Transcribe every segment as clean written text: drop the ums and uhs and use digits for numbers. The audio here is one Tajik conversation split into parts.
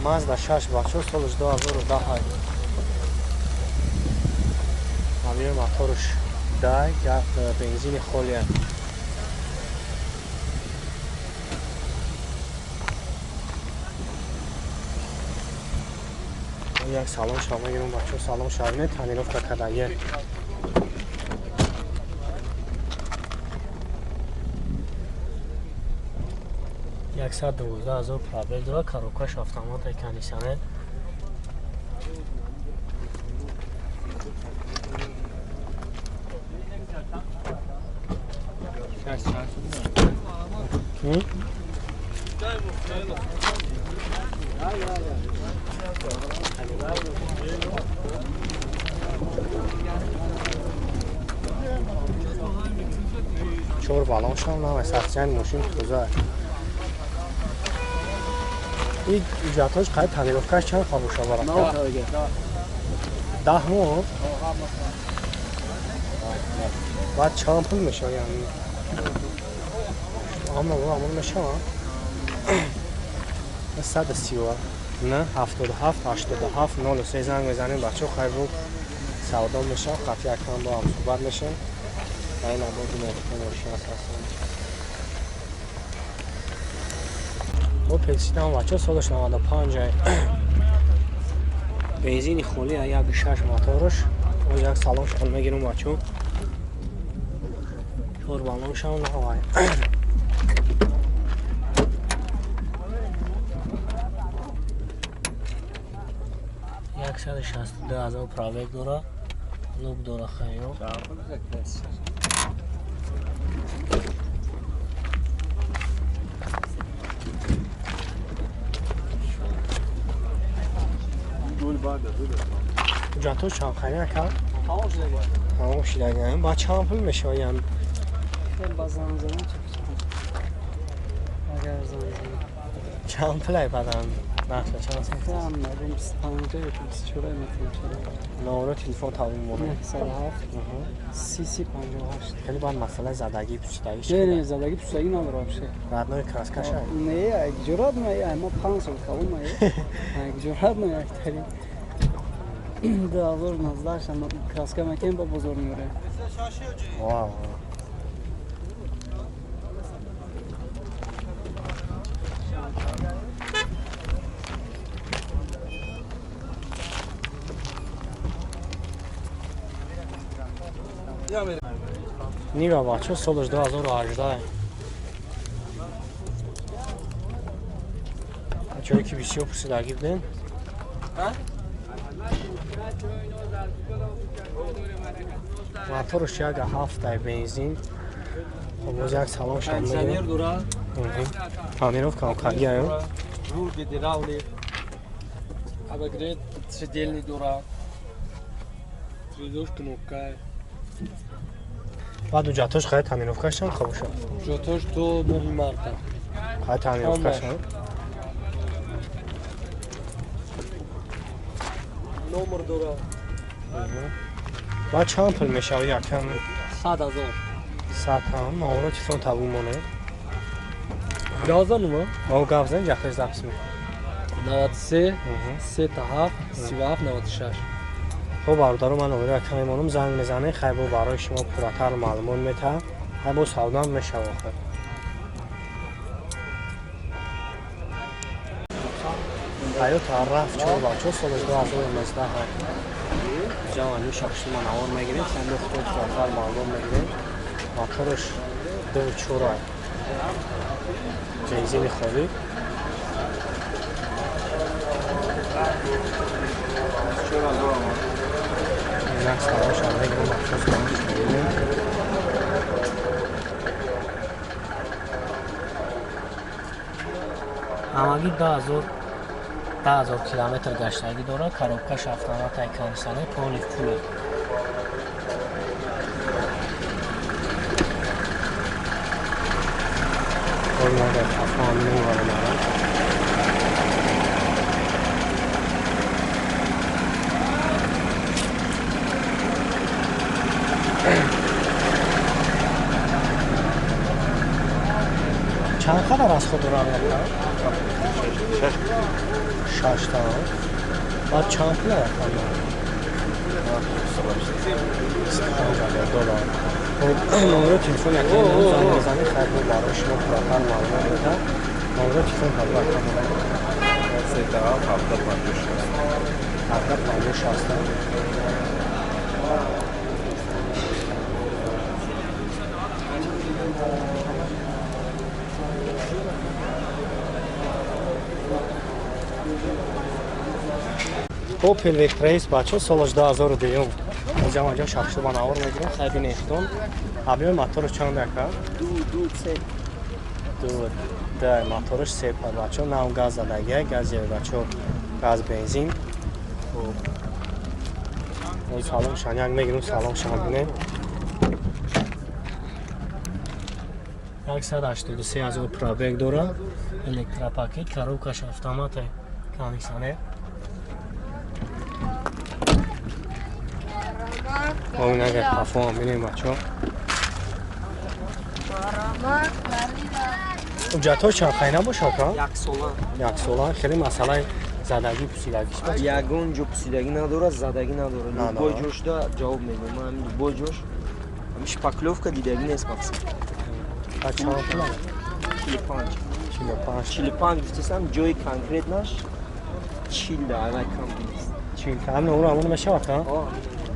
Mazda 6 бачо, солаш 2010. Объем моторш дай, бензини холия. Як салон шава мегирам бачо, салон шава не тонировка кардагия. Яксад дувоздаҳ ҳазор пробег дорад, коробкаш автомат, кондиционер. Чор балоншам навай, сахтияни мошин тоза. И ҳуҷҷатҳош қайд, тонировкаш чанд хабоша барад? 10 моҳ? Баъд чанд пул мешавад? Аммо амон мешавад? 139 77 87 03 занг мезанем бачаҳо, хайр бу савдо мешавад, қатъи якам бо ҳам суҳбат мешавем. Ин абоди мошин аст ҳастам. Опел седан бачаҳо, солаш 95, бензини холӣ, 1.6 мотораш. Оз як салон шон мегирам бачаҳо. Чор балоншам навай. 162 000 пробег дора, лук дора хайо. Ҳуҷҷатҳо чанд хайри ака? Тамом шудагиам. Баъд чанд пул мешавад ян? Чанд пул ай баъдан? Нархша чанд сум? Номеро телефон табун монад. 907 30 58. Хеле баъд масъалаи задагӣ пусидагӣ. Не, не, задагӣ пусидагӣ надора вообще. Родной краскаша? Не, як родной, ма 5 сол калон ай. Як родной як тари. 2019 краска мекунем, ба бозор меорем. Вау. Нива бачо, солаш 2018. Ҷое ки бисёр пурсидагӣ будем. Моторш 1.7 бензин. Хоб боз як салон шам Кондиционер дора. Тонировка кардиаю. Руль гидравлик. Обогрев сидельный дора. Тридуш кнопка. Баъд ҳуҷҷатҳош қай, тонировкаш чанд хабоша? Ҳуҷҷатҳош то моҳи марта. Қай тонировкаш? Номер дора. Баъд чанд пул мешавад якам? 100 000. 100 ҳам. Номеро телефон табун монед. Гап занума? О, гап зан, ҷахташ запис мекунам. 93 37 37 96. Хоб бародаро, ман номеро якам мемонам, занг мезанед, хайр бо барои шумо пурратар маълумот метаҳам. Хайр бо савдоам мешавад охир. Тойота RAV4 бачо, солаш 2019. Ҷавани шахси ман навор мегирем, сандуқ пурратар маълумот мегирем. Мотораш 2.4, бензини холӣ. Як салон шам мегирам бачо, салон мегирем. Ҳамагӣ 10 000 километр гаштагӣ дорад, коробкаш автомат, кондиционер, полный фуле. Хафан. Чанд қадар аз худ дорам яка? 6 та. Баъд чанд пул яка? 25 доллар. Хуб, номери телефон яка занг мезанед, хайр бо барои шумо пурратар маълумот медиҳам. Номери телефон кадом яка монад? 7 56. 7 56. Opel Vectra S бачо солаш 2002. Ҷамъ ҷо шахсу ба навор мегирам, хай бинехтон. Абёи моторш чанд яка? 2 2 3. 2 2 моторш 3 па бачо, нав газ задагия, газ бачо, газ бензин. Хуб. Салон шаняк мегирам, салон шан бинем. 183 000 пробег дора. Электропакет, коробкаш автомат, кондиционер. Ой, агар қафоам бинем бачо. Ҳуҷҷатҳо чанд қай набошад ка? Як сола. Як сола. Хеле масъалаи задагӣ пусидагиш бачо. Ягон ҷо пусидагӣ надорад, задагӣ надорад. Любой ҷошда ҷавоб медиҳам. Ман ҳамин любой ҷош ҳамин шпаклёвка дидагӣ нест мақсад. А чанд пул? 45. 45. 45 гуфтесам ҷои конкретнаш 40 да, ай кам нест. 40. Ҳамин умр ҳамон мешавад ка?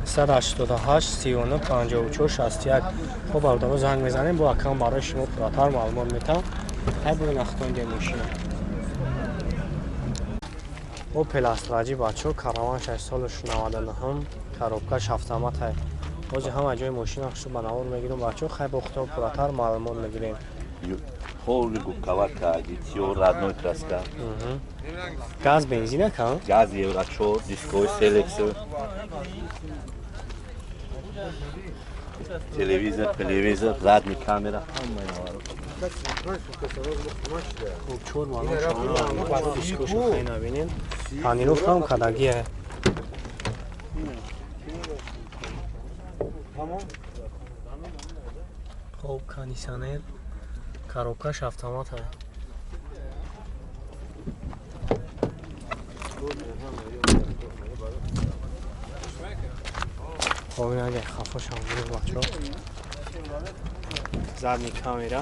188 39 54 61. Хуб бародаро занг мезанем, бо акам барои шумо пурратар маълумот метам. Хай бубин ахтон де мошина. Opel Astra бачо, караван 6 солаш 99, коробкаш автомат ҳай. Ҳозир ҳама ҷои мошина хушу ба навор мегирем бачо, хай бо худо пурратар маълумот мегирем. Полный губковатка, GTO, родной краска. Газ бензин ака? Газ Евро 4, дисковый селектор. Телевизор, телевизор, задний камера, ҳамаи наваро. Хуб, чор маълум шумо дискошу хай набинем. Тонировка ҳам кадагия. Хуб, кондиционер, коробкаш автомат ҳай. Хоб, ин агар хафошам бинем бачо. Задний камера.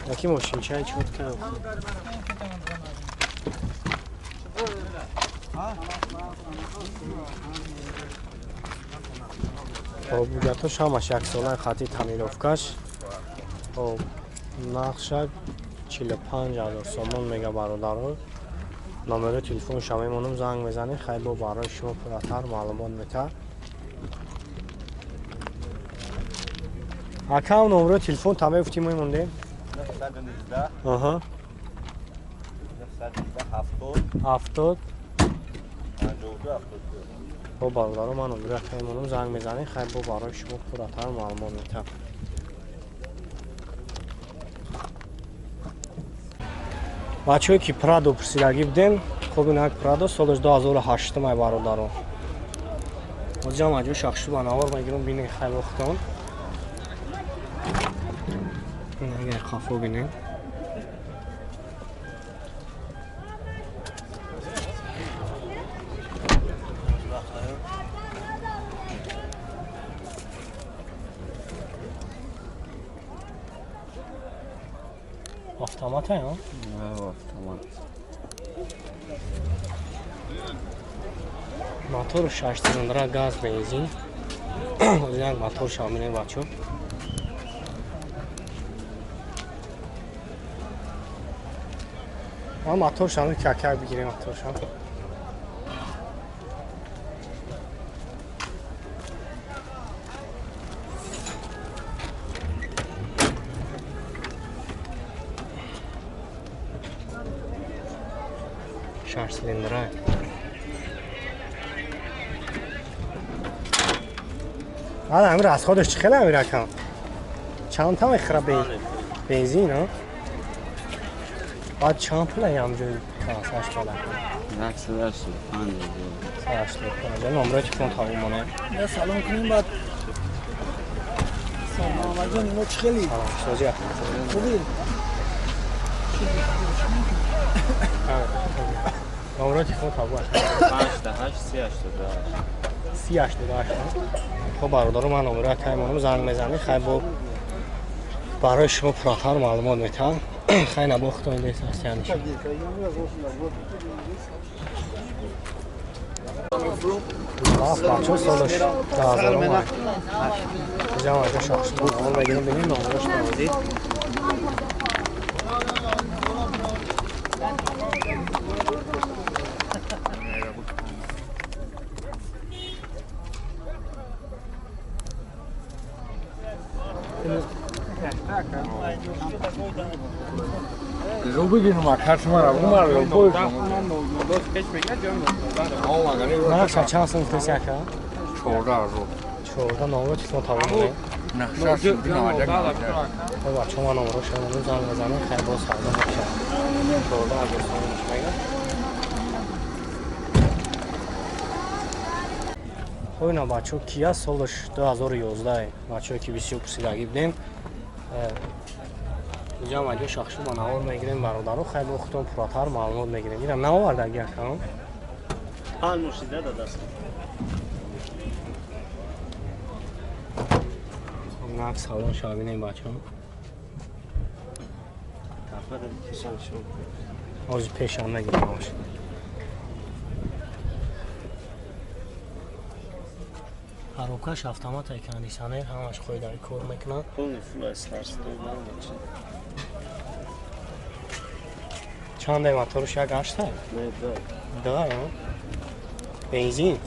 Яки мошинчаи чотка. Хоб, ҳуҷҷатҳош ҳамаш яксолаи хати тонировкаш. Хоб, нақша 45 000 сомон мега бародаро. Номери телефонша мемонам, занг мезанем, хай бо барои шумо пурратар маълумот метар. Акам номери телефон та мегуфтӣ мемондем? 919 Аҳа. 919 70 70 52 72. Хоб бародаро, ман номери ака мемонам, занг мезанем, хай бо барои шумо пурратар маълумот метар. Бачаҳое ки Прадо пурсидагӣ будем, хуб инак Прадо солаш 2008 май бародаро. Ҳозир ҳам аҷо шахшу ба навор мегирам, бинед хай вақтон. Ин агар хафо бинед. Автомат ҳа? Автомат. Мотор 6 цилиндра, газ, бензин. Ҳозир як мотор шаминем бачо. Ма мотор шамин как бигирем мотор шам. Шаш цилиндра. Ада ҳамин расходаш чӣ хеле ҳамин ракам? Чанд та мехӯра бензин, а? Баъд чанд пул ҳам ҷои кассаш бала? 185. 185. Номрои телефон та мемонем. Я салом кунем баъд. Салом Салом, созия. Номерои телефон табу 58 388. 388. Хоб бародаро, ман номерои таймонам, занг мезанӣ, хай бо барои шумо пурратар маълумот метаҳам. Хай набохтон дес ҳастияниш. Бачо солаш 2000 ҷамъ аҷа шахс номер мегирем, бинем номерош навозид. Нақша чанд сум гуфтеси ака? 14,000. 14. Номеро телефон тавон. Бачо, ман номеро шуморо занг мезанем, хай боз савдо мешавад. 14,000 сум мегӯям. Хоб ина бачо, кия солаш 2011. Бачое ки бисёр пурсидагӣ будем. Инҷа маҷо шахшу ба навор мегирем, бародаро, хай бо худтон пурратар маълумот мегирем. Инам наовардаги акам? Панҷ мошида да даст. Нак салон шава бинем, бачо. Ҳозир пешам мегирем ҳамаш. Ҳарокаш автомат, кондитсионер, ҳамаш қоидаи кор мекунад. Полный фул старт. Чанда моторш, як ҳашта? Не, да. Да, бензин?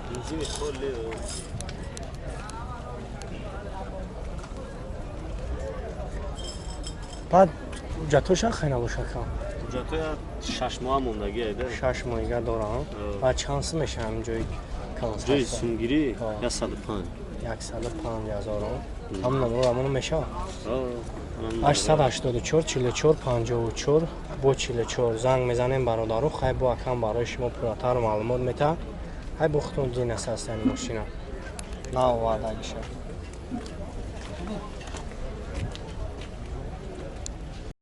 Бензин холе. Баъд ҳуҷҷатоша хай набоша кам? Ҳуҷҷатоя 6 моҳ мондагӣ айда. 6 моҳига дорам. Ва чанд сум мешава ҳамин ҷои? Ҷои сумгирӣ 105. 105 000. Ҳамн номеро ҳамоно мешава? 884 44 54 бо 44 занг мезанем, бародару, хай бо акам барои шумо пурратар маълумот метаҳад. Хай бо худтон динас ҳастани мошина наовардагиша.